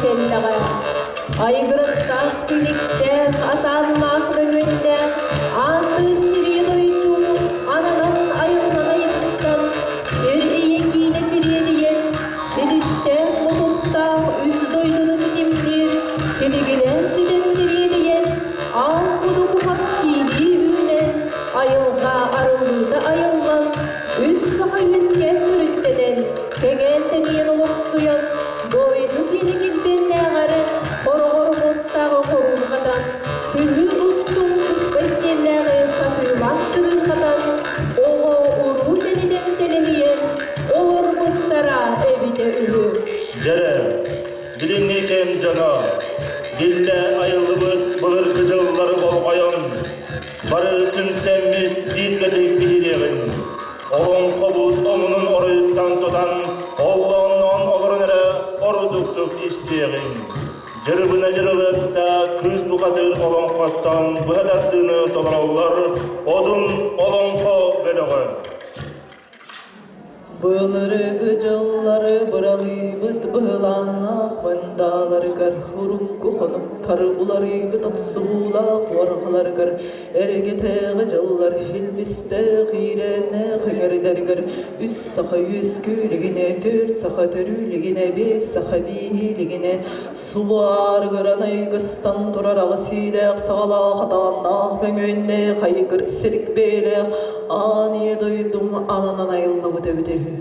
кэллэҕэ. Айгырастаах силиктээх, атааннаах мөҥүөннээх, ааттыыр сири дойду ананан айыллан айгыстан, сир ийэ киинэ сириэдийэн, силистээх мутуктаах үс дойдуну ситимниир, силигилээн ситэн сириэдийэн, аал кудуку хас киилии үүнэн, айылҕа арыллыыта айыллан, үс саха үөскээн төрүттэнэн, кэҥээн тэнийэн олохсуйан, дойду киэнэ килбиэннээҕэр хороҕор муостааҕы хоруурҕатан, сыһыы устун сыспай сиэллээҕи сатыылаах сырыырҕатан, оҕо-уруу тэнитэн тэлэһийэн олорбуттара эбитэ үһү. Дьэрэ, билиҥҥи кэм дьоно, биллэ айыллыбыт былыргы дьыллары болҕойон, Бары түмсэммит бииргэтик биһириэҕиҥ. Олоҥхобут омунун оройуттан тутан, оллоонноон олорон эрэ ордуктук истиэҕиҥ. Дьырыбына дьырылыатта кыыс бухатыыр олоҥхоттон быһа тардыыны толороллор Одун олоҥхо бөлөҕө. Былыргы дьыллары быралыыбыт быһылааннаах мындааларыгар, урукку хонуктары уларыйбыт охсуһуулаах уорҕаларыгар, эргэтээҕи дьыллар илбистээх иирээннээх ыҥырдарыгар үс саха үөскүүлүгүнэ, түөрт саха төрүүлүгүнэ, биэс саха бииһиилигинэ субаарыгыран айгыстан турар аҕыс иилээх саҕалаах атааннаах мөҥүөннээх айгыр сирик бэйэлээх аан ийэ дойдум ананан айыллыбыт эбитэ үһү.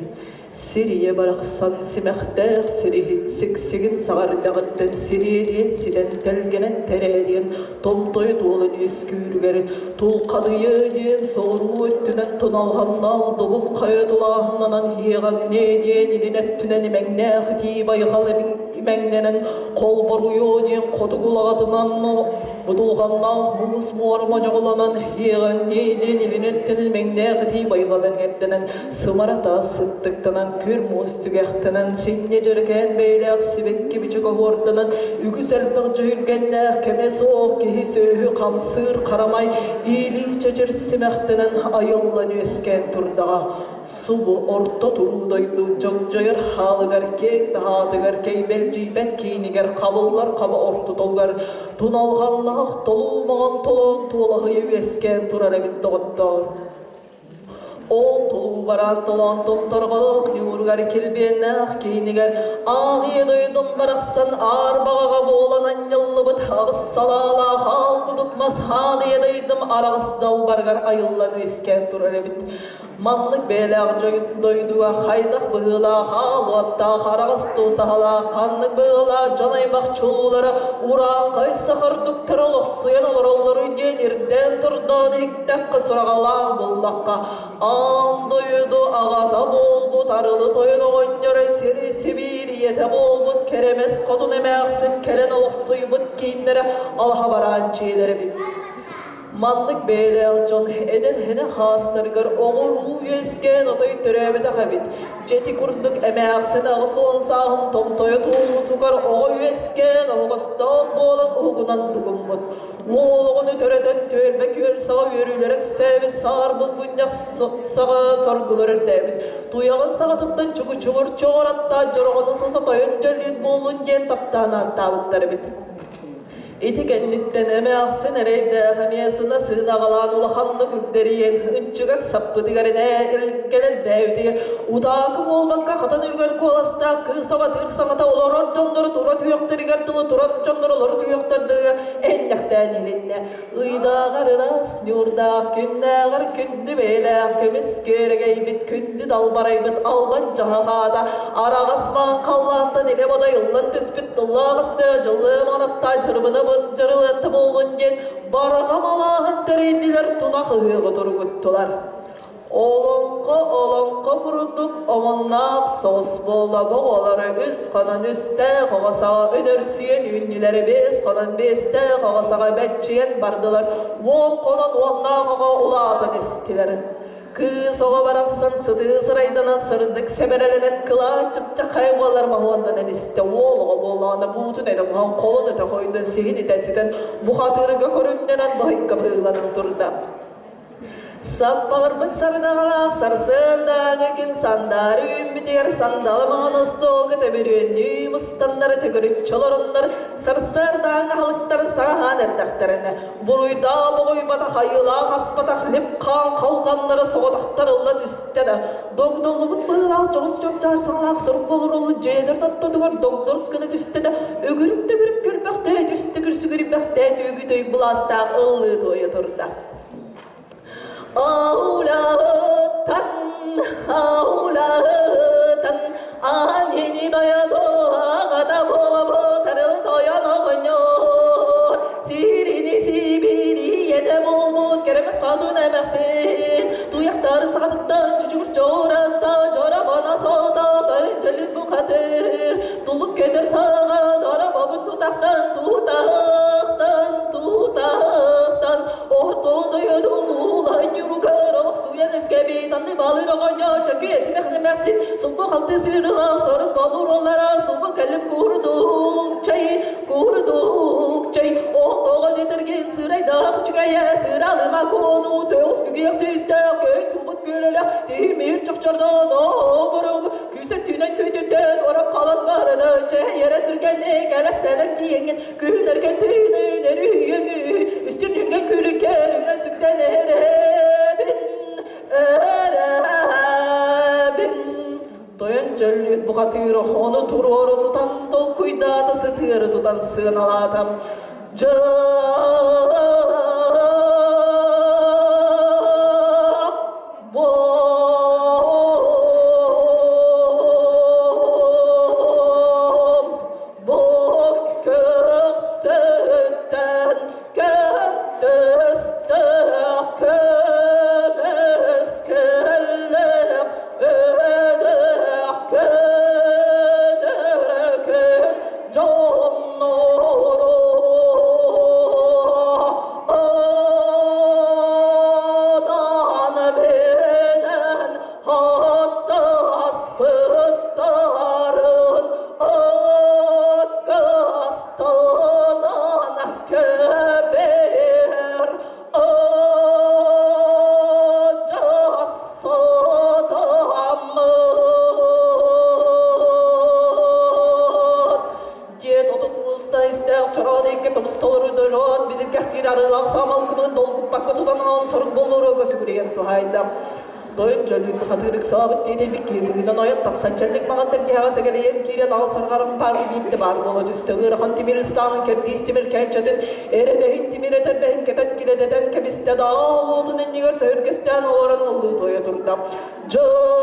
Сир ийэ барахсан симэхтээх сириһит сиксигин саҕардаҕыттан сириэдийэн ситэн тэлгэнэн тэрээдийэн томтойо туолан үөскүүрүгэр тулхадыйа диэн соҕуруу өттүнэн туналҕаннаах добун хайа тулааһыннанан иэҕэҥнээ диэн илин өттүнэн имэҥнээх итии байҕал имэҥнэнэн холборуйуо диэн хотугу улаҕатынан будулҕаннаах муус муора модьоҕолонон иэҕэҥнээ диэн илин өттүнэн имэҥнээх итии байҕал эҥэрдэнэн сымарата сыттыктанан күр муус түгэхтэнэн синньэ дьэрэкээн бэйэлээх сибэкки бичик оһуорданан үгүс элбэх дьүһүлгэннээх кэмэ суох киһи сүөһү хамсыыр харамай иилии чэчир симэхтэнэн айыллан үөскээн турдаҕа субу орто туруу дойду дьогдьойор хаалыгар киэҥ таһаатыгар кэйбэлдьийбэт киинигэр хабыллар хаба ортотугар туналҕаннаах толуу маҥан толоон туолаһыйа үөскээн турар эбит доҕоттоор. Ол толуу бараан толоон томторҕолоох ньууругар килбиэннээх киинигэр аан ийэ дойдум барахсан аар баҕаҕа буолан анньыллыбыт аҕыс салаалаах аал кудук мас аан ийэ дойдум араҕас далбарыгар айыллан үөскээн турар эбит. Маннык бэйэлээх дойдуга хайдах быһыылаах аал уоттаах араҕас туусаһалаах ханнык быһыылаах дьон аймах чулуулара урааҥхай сахардуктара олохсуйан олороллоруй диэн ирдээн турдаан иһиттэххэ сураҕалаан буллахха аан дойду аҕата буолбут арылы тойон оҕонньоро сири сибиир ийэтэ буолбут кэрэмэс хотун эмээхсин кэлэн олохсуйбут кииннэрэ алаһа бараан дьиэлэрэ эбит. Маннык бэйэлээх дьон эдэр-һэнэ хаастарыгар оҕо-уруу үөскээн отой төрөөбөтөх эбит. Дьэти курдук эмээхсин 80 сааһын томтойо туолуутугар оҕо үөскээн оһоҕостоох буолан уһугунан дугуммут. Уол оҕону төрөтөн түөлбэ күөл саҕа үөрүүлэрэ үксээбит саар булгунньах саҕа соргулар үрдээбит. Туйаҕын саҕатыттан чугучугур чоҕор аттаах дьороҕону соса тойон дьөллүүт буоллун диэн таптаан ааттаабыттар эбит. Ити кэнниттэн эмээхсин эрэйдээх эмиэ сына-сыынаҕалаан улаханнык үктэрийэн, ынчыгар саппытыгар инээ кэлэн бээбитигэр утаакы буолбакка хатан үлүгэр куоластаах кыыс абатыыр саҥата олорор дьоннору тура түһүөхтэригэр дылы турар дьоннор олоро түһүөхтэрдэригэр энньэхтээн иһилиннэ. Ыйдааҕар ыраас ньуурдаах, күннээҕэр күндү бэйэлээх көмүс күөрэгэйбит күндү далбарайбыт албан дьаһахаата араҕас маҥан халлаантан илэ бодойуллан түспүт тыллаах ыстыа дьыллыы маҥанаттаа дьырыбына дьырылыатта буоллун диэн бараҕа малааһын тэрийдилэр тунах ыһыаҕы туругуттулар. Олоҥхо олоҥхо курдук омуннаах соҕус буолла оҕолоро үс хонон үстээх оҕо саҕа үнөрсүйэн үүннүлэр биэс хонон биэстээх оҕо саҕа бэччийэн бардылар уон хонон уоннаах оҕо улаатан истилэр. Кыыс оҕо барахсан сытыы сырайданан сырдык сэбэрэлэнэн кылаан чыпчаххай буолар моһуоннанан истэ уол оҕо буоллаҕына буутун этэ буһан холун этэ хойдон сиһин итэ ситэн бухатыырга көрүннэнэн баһыйка быһыыланан турда. Саппаҕырбыт сардаҥалаах сарсыардааҥы күн сандаары үүммүтэ. Түспүтүгэр сандалы маҥан остуолга төбүрүөннүү мустаннар төгүрүччү олороннор сарсыардааҥҥы аһылыктарын саҥаһаан эрдэхтэринэ буруйдаах боҕуйбатах айыылаах аспатах лип-хаан халҕаннара соҕотохтор ылла түстэ да догдоллубут быһыылаах дьоҕус чопчаар саҥалаах сурук болуруолу дьиэлэр ортотугар догдорус гына түстэ да үгүрүк-төгүрүк күлбэхтээ түстэ күрсүгүрүйбэхтээ түүгү-төй былаастаах ыллыы туойа турда. Аулаһыттан, аулаһыттан, аан ини дойдуаҕата буолбутарын тойон оҕонньор, сирини сибиирийэтэ буолбут кэрэмэс хотун эмээхсин, туйахтарын саҕатыттан чучугур чооратта, дьоробоно сотото төлүт бухатыр, тулук көтөр саҕа доробобун тутахтан, тутахтан, тутахтан, Ортоодойоду ньуругар охсуйан өскөбүт анны балыр оҕонньор чөкү этимэх-сэмэхсин сулбу халты сыырылаах сорук болуруоллара сулбу кэлим курдук чай курдук чай ортоҕо дэтэргин сырайдаах үчүгэйэ сыралыма куону төҕус бүгүөх сүүстээх көй тубут күөлэлэх тимир чохчордон оборуг күүсэ түүнэн күтүттэн орап халан барыда чэйэрэ түргэнник элэстэнэн тиийэҥҥин Күн эргэтиинин өрүйэҥи үстүн үҥэн күлүкэр үҥэн сүктэн эрэбин эрэбин Тойон чөллүт бухатыыр ону туруору тутан толкуйдаата сытыары тутан сыаналаата Дьаа Бу көхсүттэн көттөстөх көмүскэллэх өлөх көдөркүн дьоннору Адан менен Аттаспыттарын аккастанан кэбэр адьассатаммыт. Диэт отут мууста истээх чороон икки тумус толору дороон бидиргэхтиир арыылаах саамал кымын долгуппакка тутан аан сорук боллоруга сүгүрүйэн туһаайда. Тойон дьөлүүн бухатыыр ыксаабыт диэтэйбит киһи быһыынан ойон тахсан чэллик маҥан тэлгэһэҕэ сэгэлийэн киирэн аҕыс арҕарым паар биирдэ баар буола түстэ. Ыарахан тимир ыстаанын кэрдиис тимир кээнчэтин эрэдэһин тимир этэрбэһин кэтэн килэдэтэн кэбистэ да уотун иннигэр сөһүргэстээн олорон ыллыы туойа турда. Дьым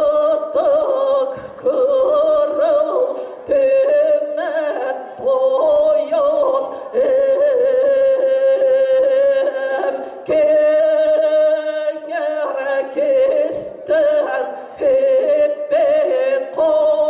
Бырдьабыттык кырыл түмэт тойон эм кеңер кестен хеппет қол.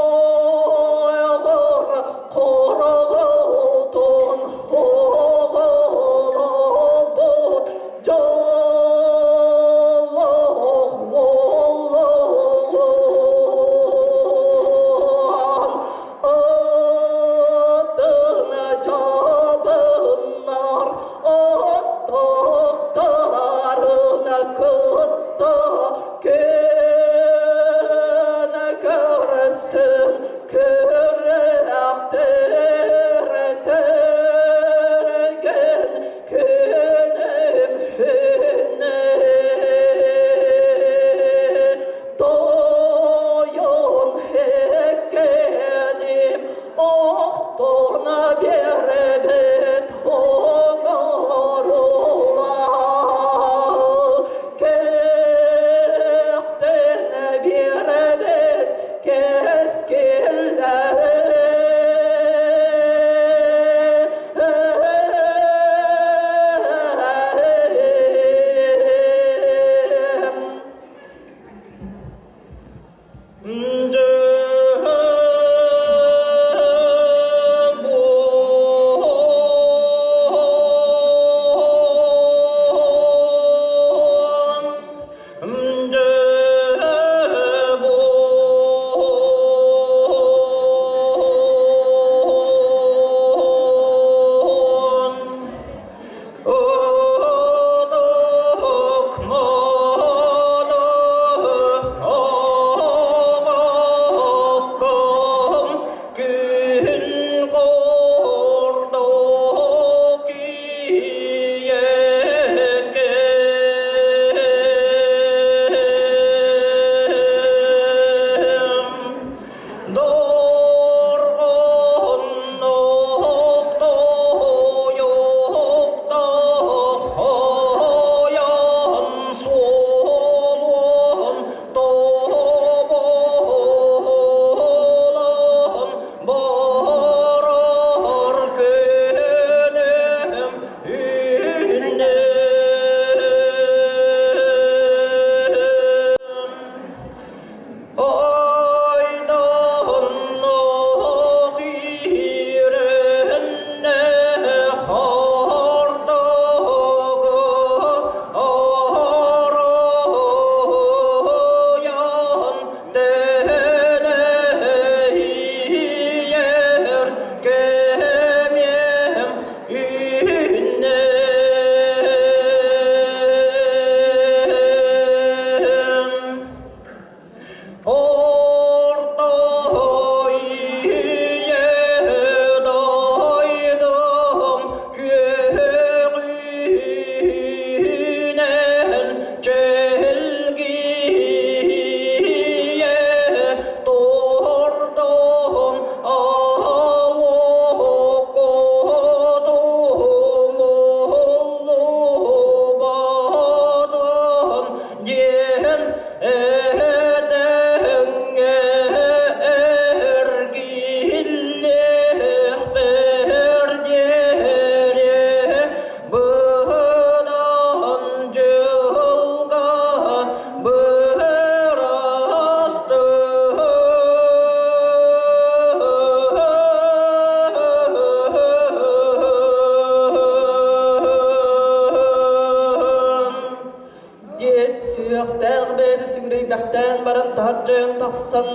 Сирбэхтээн баран таһырдьайан тахсан,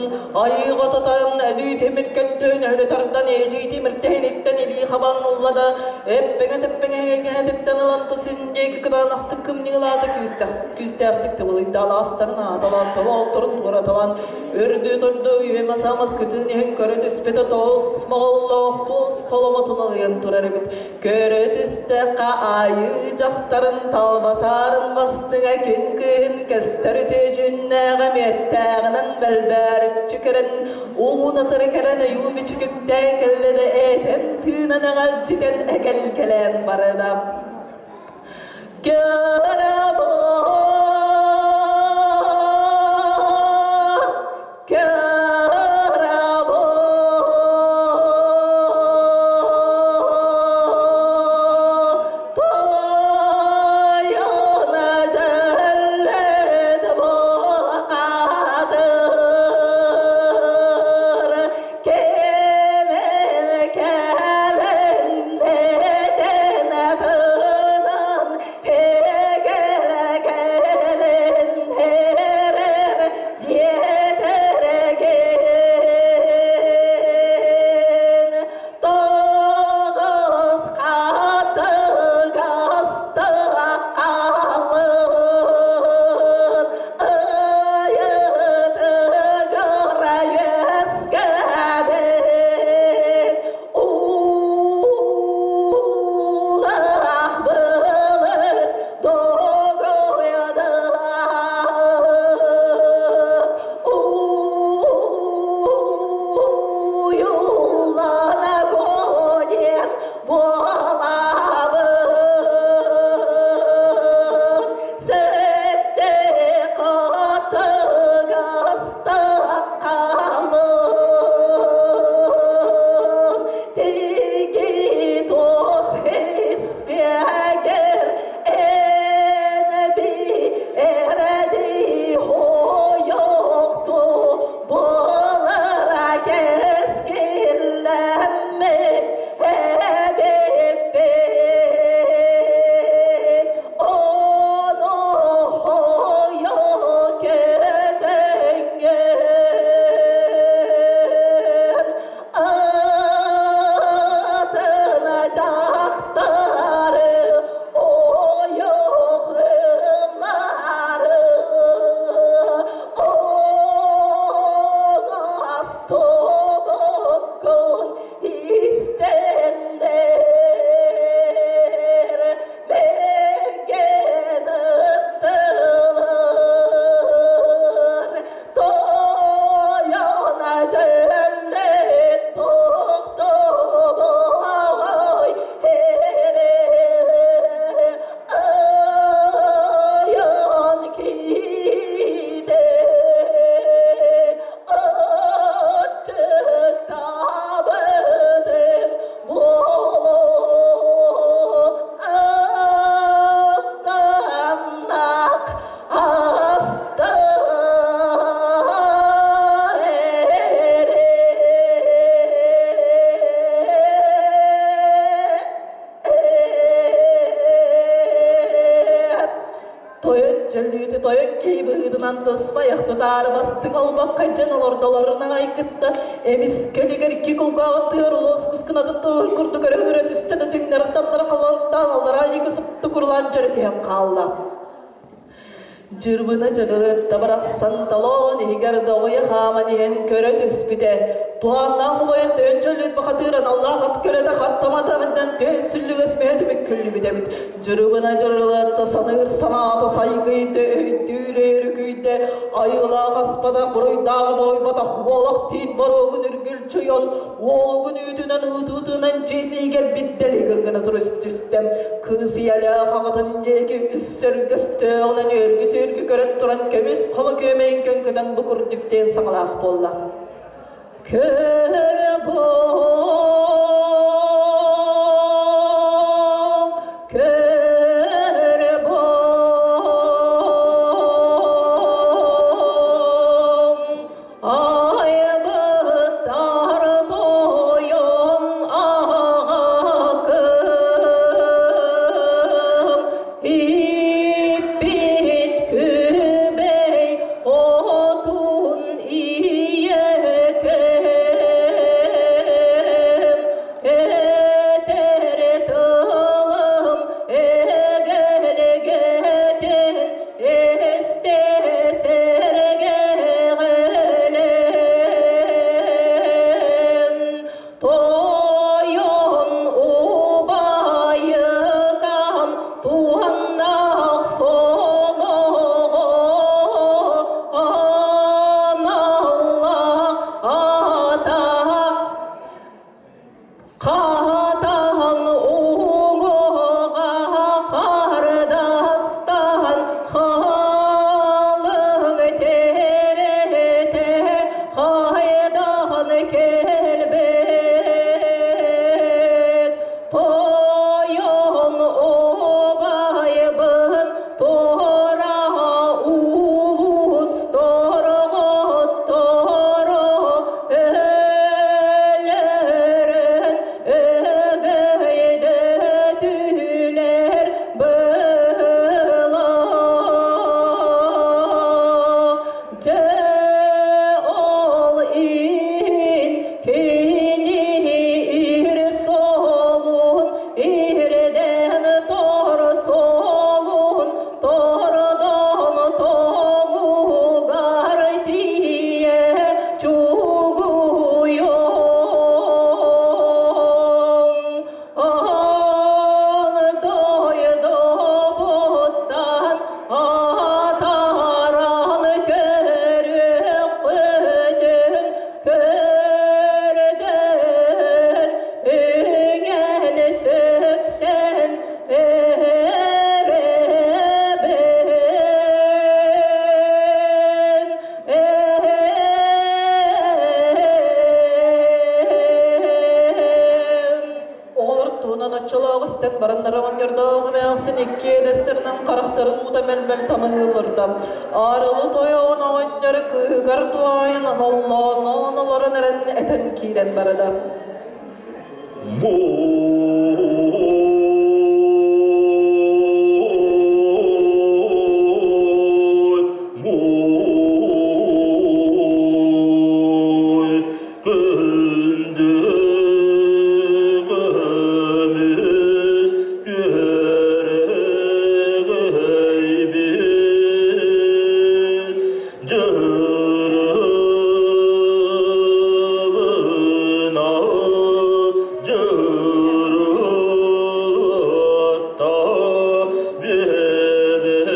айыыга тотон, өлүү тимир көнтөһүн өһүлэ тардан, эҕии тимиртэһиниттэн илии хабан ылла да, эппэҥэ-тэппэҥэ эҥэһэтиттэн ылан тусин диэки кытаанахтык кымньыылаата күүстээхтик тыбылыйда алаастарын ааталаан, толоотторун туораталаан, Үрдү-турду үйэм-асамас күтүн иһин көрө түспүтэ тоҕус моҕоллоох туос холомотун алыйан турар эбит. Көрө түстэххэ айыы дьахтарын талбасаарын бастыҥа күн кыыһын көстөр үтүө дьүннээҕэ мүөттээҕинэн бэлбээрүччү кэлэн уунатары кэлэн ойуу бичүкүктээн кэллэ да этэн тыынан эҕэлдьитэн экэлкэлээн барда. Тойон чөллүүтү тойон киһи быһыытынан тыспайах тутаары бастыҥ олбоххо дьон олордолорун аҕай кытта эмискэ үлүгэр икки кулгааҕын тыар лоскус кынатын туһун курдук өрөһүрэ түстэ да түҥнэри-таннары хабалтаан аллараа диэки супту курулаан дьөрү түһэн хаалла. Дьырбына дьыгылытта барахсан толоон иһигэр доҕуйа хааман иһэн көрө түспүтэ. Туһааннаах убайын төөн чөллүт бахатыыр аналлаах ат көлөтө хартаматаҕынан төөн сүллүгэс мүһэ түмүк күллүбүт эбит. Дьырыбына дьырылытта саныыр санаата сайгыйда, өйдүүр өрүкүйдэ, айылаах аспатах, буруйдааҕы буойбатах уолах тиит боруогун үргүл чуйон, уолугун үүтүнэн ыытыытынан дьиэтигэр бирдэли гына түстэ. Кыыс ийэлээх аҕатын диэки үс сөргөстөөҕүнэн үөргү-сүөргү көрөн туран көмүс хомо күөмэйин көҥкөнөн бу курдук диэн саҥалаах буолла. Көр бу, көр бу, Айбыттар тойон аҕакым, Иппит күбэй хомойдоох. оҕонньордоох эмээхсин икки иэдэстэринэн харахтарын уута мэлмэл тамыһыылларда. Арылы тойон оҕонньор кыыһыгар туһаайан оллооноон олорон эрэн этэн киирэн барда. Күндү көмүс күөрэгөйбүт Дьырыбына дьырытта биэбэйбит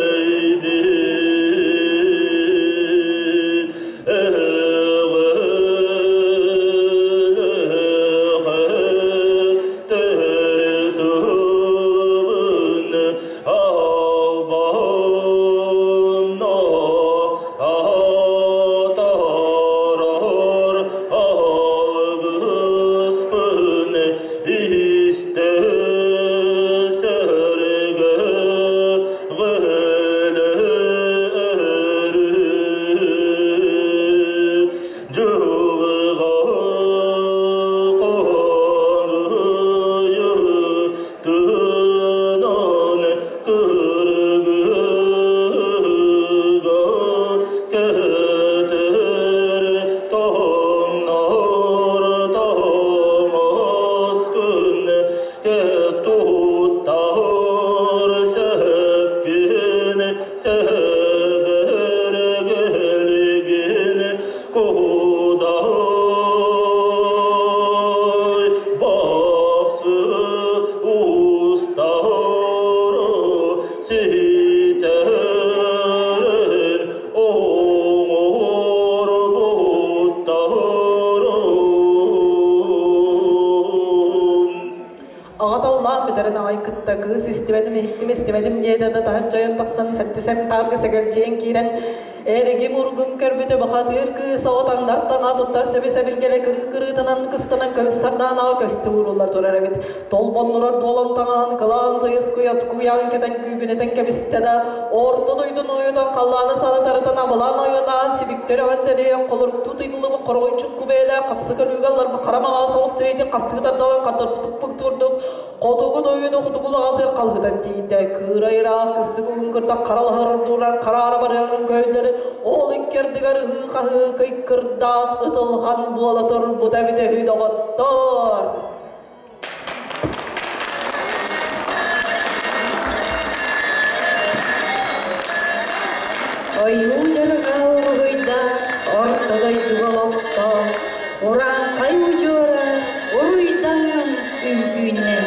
Аҕа таллаан бүтэрин аҕай кытта кыыс истибэтим, иһиттим, истибэтим диэтэ да таһырдьайан тахсан сэттисэн таарга сэгэлдьийэн киирэн эригим-ургум көрбүтэ бахатыыр кыыс оҕо таҥнар таҥаа туттар сэби-сэбиргэлэ кырыы-кырыытынан кыстанан көмүс сардаанаҕа көстө ууруллар турар эбит. Толбоннурар дуолан таҥаһын кылаан тыйыс куйат куйаан кэтэн күүгүнэтэн кэбистэ да орто дойдуну уйутан халлааны санатарытан абылаан ойунаан сибиктэр өҕөн тэрийэн холоруктуу тыйдылыбыт хороҕойчук кубээлээх хапсык өлүүгэ ылларбыт хара маҕаас соҕус тириитин хастыы тардалан хардартуппут курдук хотугу дойдуну хотугулаҕатыгар халыһытан тиийдэ. Кыырай ыраах кыстык уһун кырдах харалаһар ордууран хараара барыаҕын көһүллэрин ол икки ардыгар ыһыы-хаһыы кыйкырдаат ытылҕан буола турбута эбитэ үһү доҕоттоор. Ойуу дьарыга уруһуйдаах орто дойдуга олохтоох урааҥхай удьуора уруйдаҥҥын үҥкүүннэн.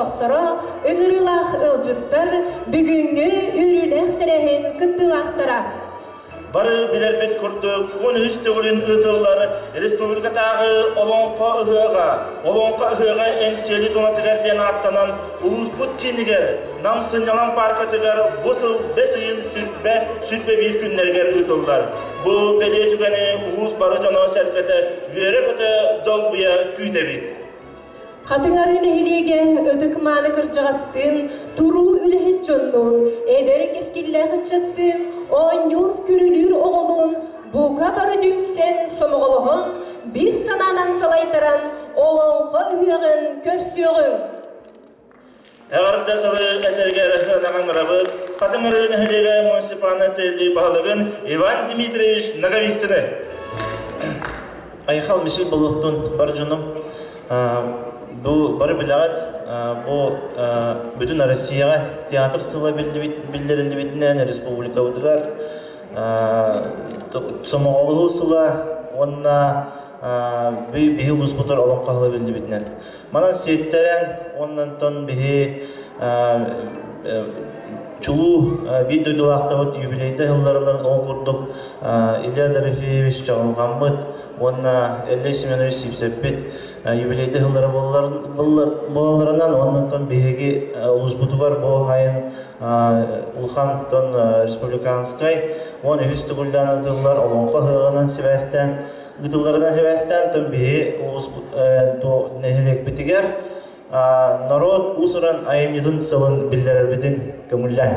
олохтоохторо, ыҥырыылаах ыалдьыттар, бүгүҥҥү үөрүүлээх тэрээһин кыттыылаахтара. Бары билэрбит курдук, 13 төгүлүн ыытыллар республикатааҕы Олоҥхо ыһыаҕа, Олоҥхо ыһыаҕа Эҥсиэли туонатыгар диэн ааттанан улууспут киинигэр Нам сынньалаҥ пааркатыгар бу сыл бэс ыйын сүрбэ сүрбэ биир күннэригэр ыытыллар. Бу бэлиэ түгэни улуус бары дьоно-сэргэтэ үөрэ-көтө долгуйа күүтэбит. Хатыҥ Арыы нэһилиэгэ ытык-мааны кырдьаҕастыын, туруу үлэһит дьоннуун, эдэр кэскиллээх ыччаттыын, оонньуур-көрүлүүр оҕолуун бука бары түмсэн, сомоҕолоһон, биир санаанан салайтаран Олоҥхо ыһыаҕын көрсүөҕүҥ! Эҕэрдэ тылы этэргэр ыҥырабыт Хатыҥ Арыы нэһилиэгэ муниципальнай тэриллии баһылыгын Иван Дмитриевич Ноговицыны. Айхал мисил болуохтун бар дьонум бу бары билэҕит бу бүтүн Россияҕа театр сыла биллэриллибитинэн республикабытыгар сомоҕолоһуу сыла уонна биһи улууспутугар олоҥхо сыла биллибитинэн Манан сиэттэрэн уонна онтон биһи чулуу биир дойдулаахтарбыт юбилейда сылларыларын ол курдук Илья Дорофеевич Чаҕылҕаммыт уонна Эллэй Семенович Сипсэппит юбилейда сыллара буолалларынан уонна онтон биһиги улууспутугар бу сайын улахан республиканскай 13 төгүллээн ыытыллар Олоҥхо ыһыаҕынан сибээстээн ыытылларынан сибээстээн тон биһи улус нэһилиэкпитигэр норуот уус-уран айымньытын сылын биллэрэрбитин көҥүллээн.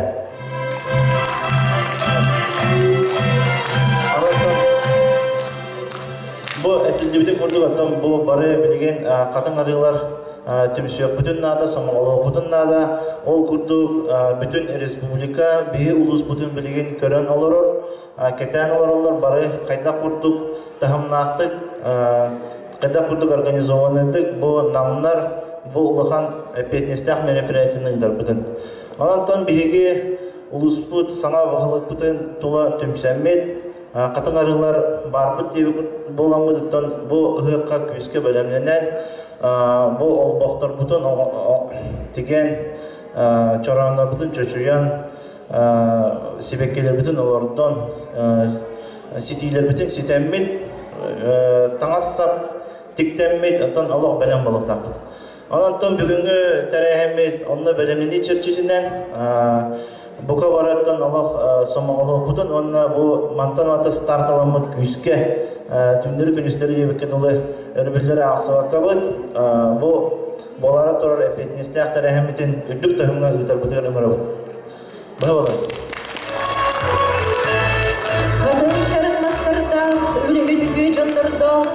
Бу этиллибитин курдук оттон бу бары билигин хатыҥ арыылар түмсүөхпүтүн наада, сомоҕолоһуохпутун наада. Ол курдук бүтүн республика биһи улууспутун билигин көрөн олорор. Кэтээн олороллор бары хайдах курдук таһымнаахтык, хайдах курдук организованныйдык бу намнар бу улахан эппиэтинэстээх мероприятиены ыытарбытын. Онон биһиги улууспут саҥа баһылыкпытын тула түмсэммит, хатыҥ арыылар баарбыт диэбит буоламмытыттан бу ыһыахха күүскэ бэлэмнэнэн, бу олбохторбутун тигэн, чорооннорбутун чочуйан, сибэккилэрбитин олордон, ситиилэрбитин ситэммит, таҥас-сап тиктэммит, оттон олох бэлэм буолуохтаахпыт. Онон бүгүҥҥү тэрээһиммит онно бэлэмнэнии чэрчитинэн бука барыттан олох сомоҕолоһуохпутун уонна бу мантан ата старталаммыт күүскэ түннэри күнүстэри диэбиккэ дылы өрөбүллэри аахсыбаккабыт бу буолаары турар эппиэтинэстээх тэрээһиммитин үрдүк таһымҥа ыытарбытыгар ыҥырабыт. Баһылай. Хатын чарын мастардаах, үлэһит үтүө дьоннордоох,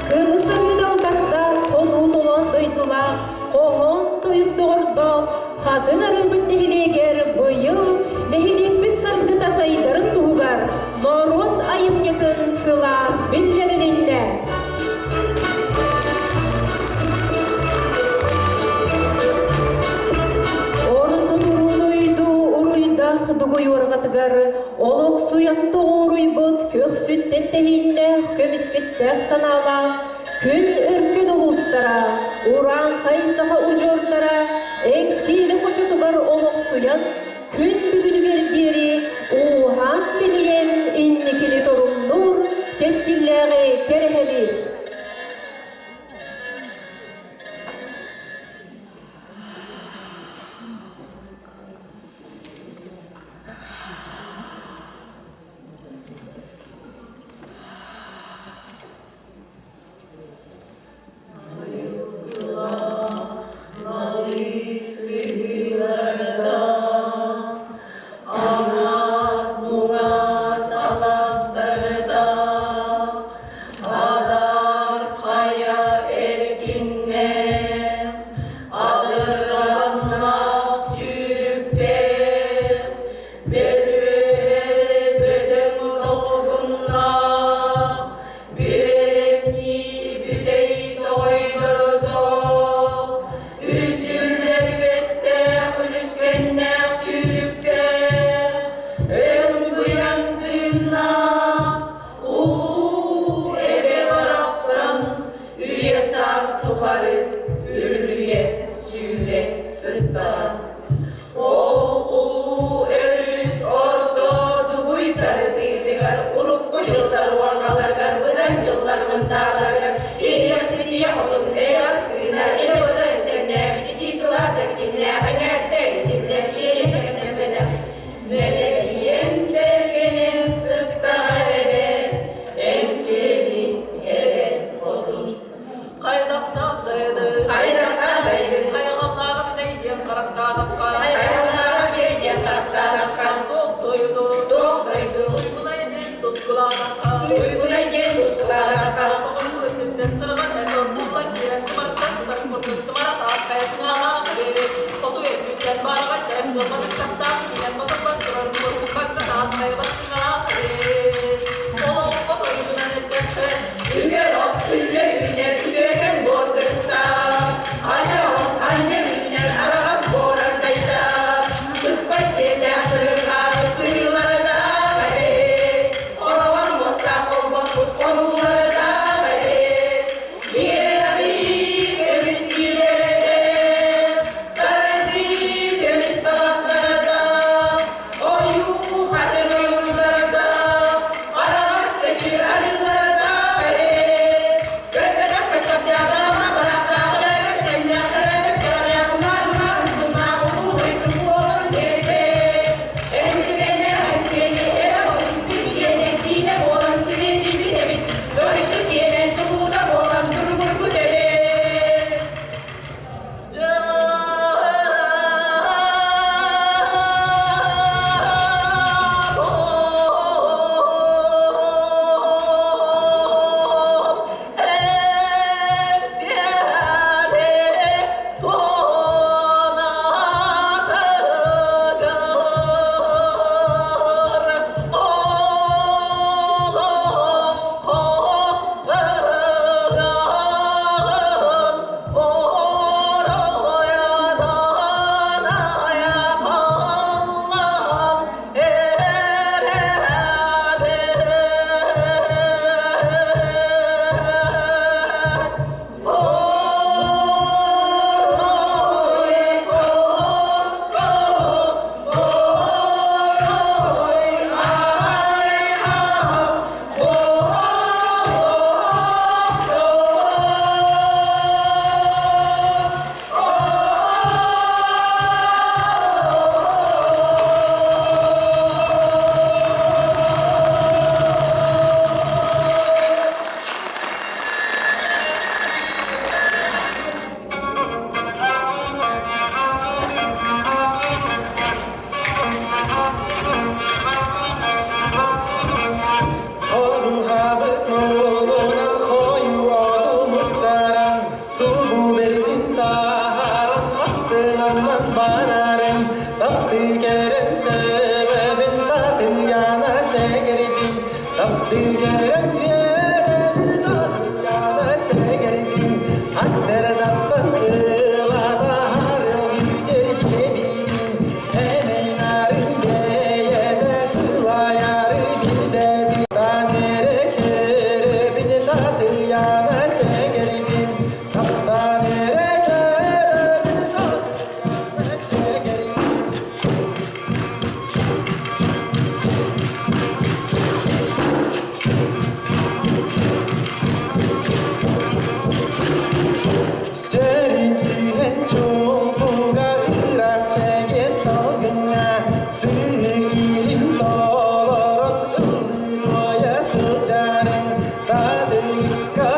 кымыс арыыдалбардаах, хонуу толоон дойдулаах, хоһоон тойук доҕордоох, хатын арыыбыт нэһилиэгэр быйыл нэһилиэкпит саргыта сайдарын туһугар норуот айымньытын сыла биллэрилиннэ. Орто туруунуйду уруйдах дугуйуорҕатыгар олохсуйан тоҕуоруйбут көхсүттэн тэһииннээх көмүскэстээх санаалаах күн өркөн улуустара, урааҥхай саха удьуордара Эҥсиэли хочотугар олохсуйан күн бүгүнүгэр диэри ууһаан тэнийэн инникини торумнуур кэскиллээҕи кэрэһэлиир. хындааларыгар Ийэм ситиэ хотун эйэҕэс тыына илэ-бодо сэмнээбит итии сылаас эркиннээх эҥээрдэ силлэр иэри кэтэммэтэх Нэлэйэн кэргэнин сыттаҕа эбээт Эҥсиэли эбэт хотун Хайдахтаах дайды, Хайдахтаах дайды, хайаҕамнааҕы диэн харахтаатахха, хайаҕамнааҕы диэн харахтаатахха, туох дойду, туох дойду, туйгунай диэн тускулаатахха, туйгунай диэн тускулаатахха, соҕуруу өттүттэн сырҕан этэл сыллан киирэн сымарыттан сытар курдук сымара таас хайа сыҥаалаах эбит, хоту өттүттэн баараҕай тэйэн кыалбат ыччаттаах киирэн батыллан турар курбуккакка таас хайа бастыҥалаах эбит. Олоҥхо тойугунан эттэххэ, Үгэр от үллэ үүнэр үтүөкэн буор кырыстаах, Ата от анньа үүнэр араҕас буор ардайдаах, Сыспай сиэллээх сырырҕаабыт сыылардаах эбит, Ороҕор муостаах холбоспут хонуулардаах эбит, Иэҕии көмүс киилэрэ, Тарадыы көмүс талахтарда, Ойуу хатыҥ ойуурдарда, Араҕас кэчир арыыларда эбит, Көппөтөх көччөхтөөх Хоруһабыт моһолунан хойуотун устаран, субу бэрдин таһааран астынаннан барарым, таптыы кэрэн сөбөбүн татыйана сэгэрбин, таптыы кэрэн үөрэбин татыйана сэгэрбин, ассердаттан ылата харыл бүтэр Эминарын бэйэтэ сылайары билбэтин Таан эрэ көрөбүн Татыйаана сэгэрбин Таптаан эрэ көрөбүн Татыйаана сэгэрбин. Сөрүн чуумпуга ыраас чэгиэн салгыҥҥа сыһыырым толорон ыллыы туойа сылдьарым Тадыйыкка.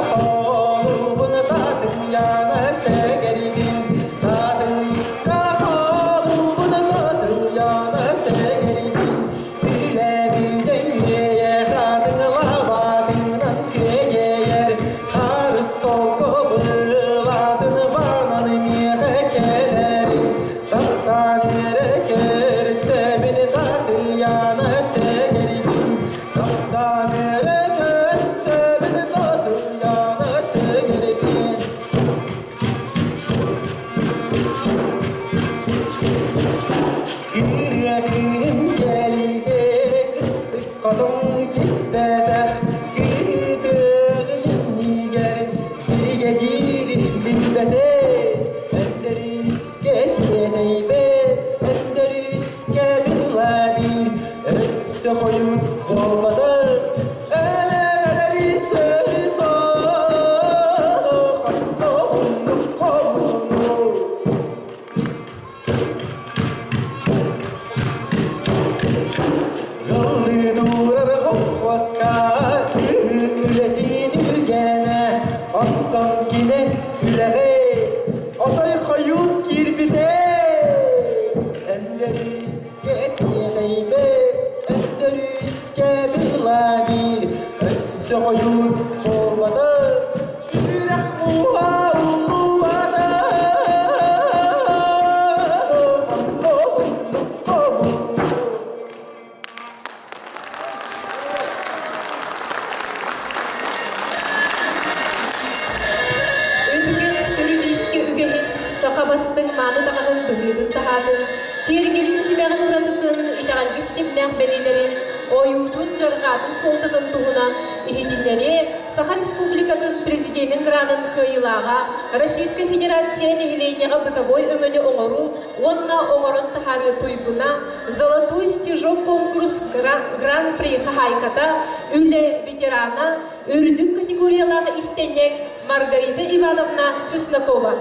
Онтон кини үлэҕэ отой хойуут киирбитэ. Өндөрүүскэ тиэтэйбэт, өндөрүүскэ тыла биир, өссө хойуут буолбата, үрэх мууһа уллубата. Өбүгэ төрүт иискэ үгэһин, саха бастыҥ мааны таҥаһын быһыытын-таһаатын, киэргэлин симэҕин уратытын, итэҕэлгэ ситимнээх бэлиэлэрин, ойуутун, дьарҕаатын суолтатын туһунан иһитиннэриэ Саха Республикатын Президенин гранын кыайыылааҕа, Российскай Федерация нэһилиэнньэҕэ бытовой өҥөнү оҥоруу уонна оҥорон таһаарыы туйгуна, «Золотой стежок» конкурс Гран-при хаһаайката, үлэ ветерана, үрдүк категориялаах истэнньэҥ Маргарита Ивановна Чеснокова.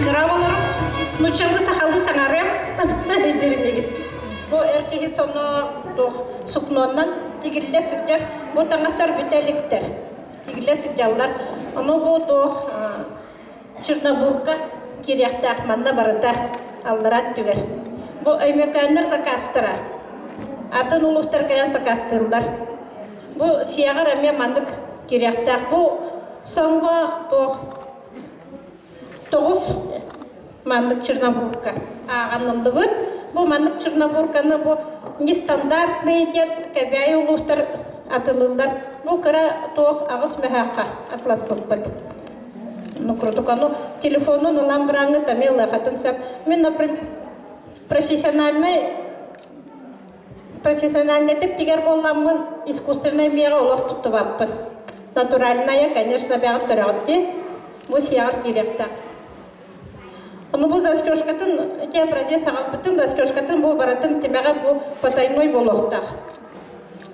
Здраволорум, нуччалыы сахалыы саҥарыам дьиринигит. Бу эр киһи соно туох сукноннан тигиллэ сылдьар. Бу таҥастар бүтэ иликтэр. Тигиллэ сылдьаллар. Ону бу туох Чернобурга киириэхтээх манна барыта аллара өттүгэр. Бу Өймөкөөннөр заказтара. Атын улуустар кэлэн заказтыыллар. Бу сиэҕэр эмиэ маннык киириэхтээх. Бу соҥҥо туох тоҕус маннык чернобурка ааҕаныллыбыт. Бу маннык чернобурканы бу нестандартный диэн Кэбээйи улуустар атылыллар. Бу кыра туох аҕыс мөһөөххө атласпыппыт. Ну, круто. Ну, телефонун ылан бараҥҥыт эмиэ ылыахатын сөп. Мин, например, профессиональный профессиональный тигэр буолламмын искусственный миэҕэ олох туттубаппын. Натуральная, конечно, бэҕит көрөҕүт дии. Бу сиэҕэр киириэхтээх. Ону бу застежкатын, ити образец аҕалбытым, застежкатын бу барытын тимэҕэ бу потайной буолуохтаах.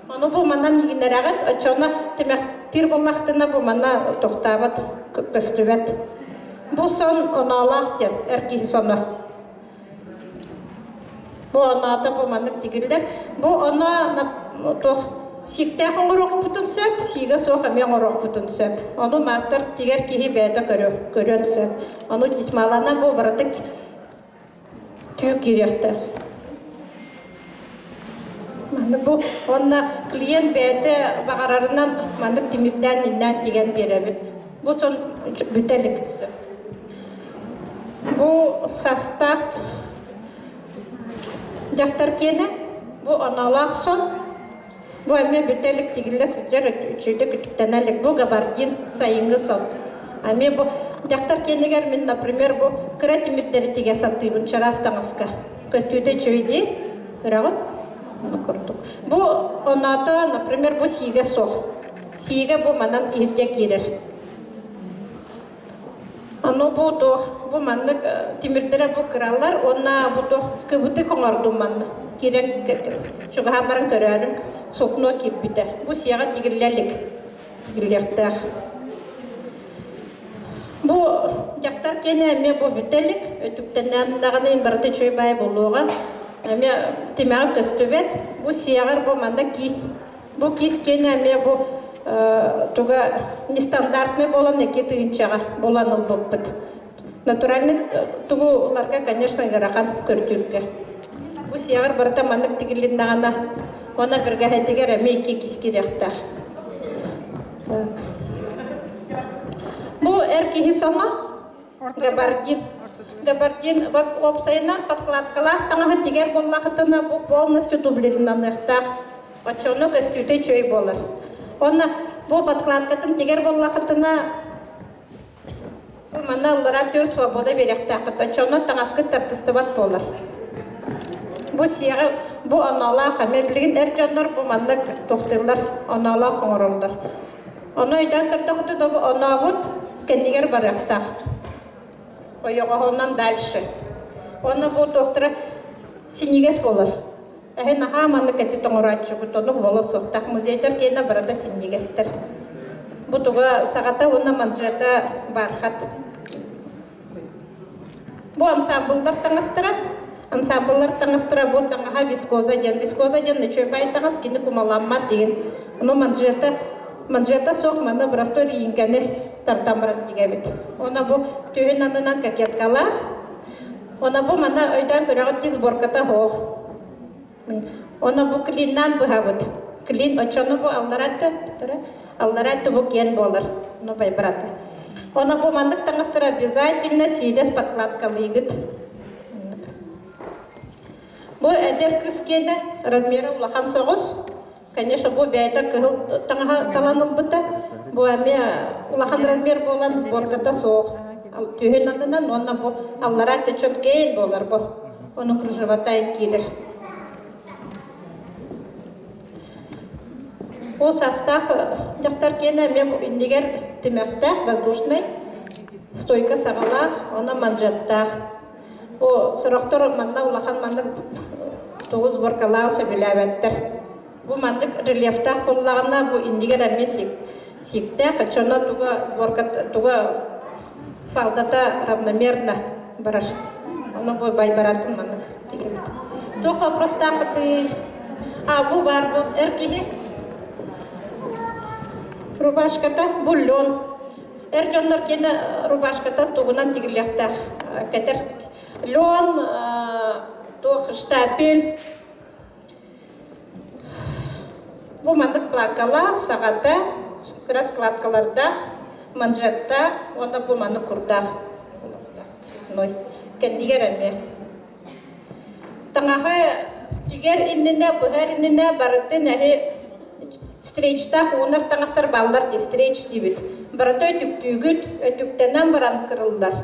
Ону бу манан иҥинэрэҕит, оччоҕуна тимэхтиир буоллахтына бу манна тохтообот, көстүбэт. Бу сон оноолоох диэн эр киһи соно. Бу оноото бу маннык тигиллэр. Бу оно туох сииктээх оҥоруохпутун сөп, сиигэ суох эмиэ оҥоруохпутун сөп. Ону маастар тигэр киһи бэйэтэ көрүөн сөп. Ону тисмалана бу барытык түү киириэхтээх. Маннык бу уонна клиент бэйэтэ баҕарарынан маннык тимирдээн миннээн тигэн биэрэбит. Бу сон бүтэ илик өссө. Бу састаах дьахтар киэнэ, бу оноолоох сон, бу эмиэ бүтэ илик тигиллэ сылдьар үчүгэйдик үтүктэнэ илик. Бу габардин сайыҥҥы сон. Эмиэ бу дьахтар киэнигэр мин, например, бу кыра тимирдэри тигэ сатыыбын чараас таҥаска. Көстүүтэ үчүгэй дии, көрөҕүт? Ону курдук. Бу оноото, например, бу сиигэ суох. Сиигэ бу манан иһирдьэ киирэр. Ону бу туох, бу маннык тимирдэрэ бу кыралар уонна бу туох кыбытык оҥордум манна. Киирэн чугаһаан баран көрөөрүм, сукно киирбитэ. Бу сиэҕэ тигиллэ илик, тигиллиэхтээх. Бу дьахтар киэнэ эмиэ бу бүтэ илик, өтүктэннээн даҕаны барыта үчүгэй баай буолуоҕа. Эмиэ тимэҕэ көстүбэт. Бу сиэҕэр бу манна киис Бу киис киэнэ эмиэ бу туга нестандартный буолан икки тыһыынчаҕа булан ылбыппыт. Натуральный тугу ыларга, конечно, ыарахан көрдүүргэ. Бу сиэҕэр барыта маннык тигилиннэҕинэ, уонна бэргэһэтигэр эмиэ икки киис киириэхтээх. Бу эр киһи соно габардин. Габардин уопсайынан подкладкалаах таҥаһы тигэр буоллахытына бу полностью дублирнаныахтаах. Оччоҕуна көстүүтэ үчүгэй буолар. Уонна бу подкладкатын тигэр буоллахытына бу манна ылларан түөр свобода биэриэхтээххит. Оччоҕуна таҥаскыт тардыстыбат буолар. Бу сиэҕи бу оноолоох эмиэ билигин эр дьоннор бу маннык туохтууллар оноолоох оҥороллор. Ону өйдөөн көрдөххүтүнэ бу онообут кэннигэр барыахтаах. Ойоҕоһунан дальше. Уонна бу туохтара синньигэс буолар. Эһи наһаа маннык эти тоҥорооччубут, ону буола суохтаах. Музейдар киэнэ барыта синньигэстэр. Бу туга саҕата уонна манжета бархат. Бу ансамбллар таҥастара. Ансамбллар таҥастара бу таҥаһа вискоза диэн. Вискоза диэн үчүгэй таҥас, кини кумаламмат деген. Ону манжета. Манжета суох манна простой ииҥкэни тардан баран тигэбит. Уонна бу түһүн аннынан кокеткалаах. Уонна бу манна өйдөөн көрөҕүт дии сборката суох. Уонна бу клиннаан быһабыт. Клин оччону бу аллара өттө, аллара өттө бу киэн буолар. Ну байбарата. Уонна бу маннык таҥастары обязательно сиидэс подкладкалыыгыт. Бу эдэр кыыс киэнэ размера улахан соҕус. Конечно, бу бэйэтэ кыһыл таҥаһа талан ылбыта. Бу эмиэ улахан размер буолан сборката суох. Түһүн аннынан уонна бу аллараа төчөт кээн буолар бу. Ону кружеватайын киирэр. Бу састаах дьахтар киэнэ эмиэ бу иннигэр тимэхтээх, воздушный, стойка саҕалаах, уонна манжеттаах. Бу сорохтор манна улахан маннык тугу сборкалааҕы сөбүлээбэттэр. Бу маннык рельефтаах буоллаҕына, бу иннигэр эмиэ сииктээх, оччоно туга сборка туга фалдата равномерно барар. Ону бу байбаратын маннык тигибит. Туох вопростаахытый? А, бу бар бу эр киһи рубашката бульон. Эр дьоннор киэнэ рубашката тугунан тигиллиэхтээх кэтэр. Лен, туох штапель. Бу маннык планкалаах, саҕата, кыра складкалардаах, манжеттаах уонна бу маннык курдаах. Цветной. Кэннигэр эмиэ. Таҥаһы тигэр иннинэ, быһар иннинэ барытын эһи стрейчтаах уунар таҥастар бааллар дии, стрейч диибит. Барыта өтүктүүгүт, өтүктэнэн баран кырыллар.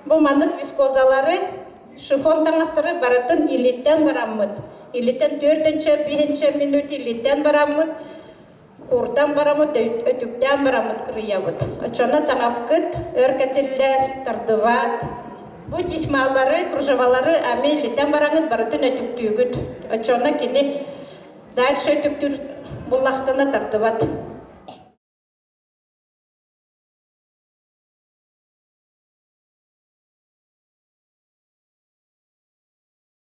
Бу маннык вискозалары, шифон таҥастары барытын илииттэн бараммыт. Илииттэн түөртүнчэ, биэһинчэ минут илииттэн бараммыт, Курдан бараммыт, өтүктээн бараммыт кырыйабыт. Оччоно таҥаскыт өр кэтиллэр, тардыбат. Бу тесьмалары, кружевалары ами илитэн бараҥыт барытын өтүктүүгүт. Оччоно кини дальше өтүктүүр буллахтана тардыбат.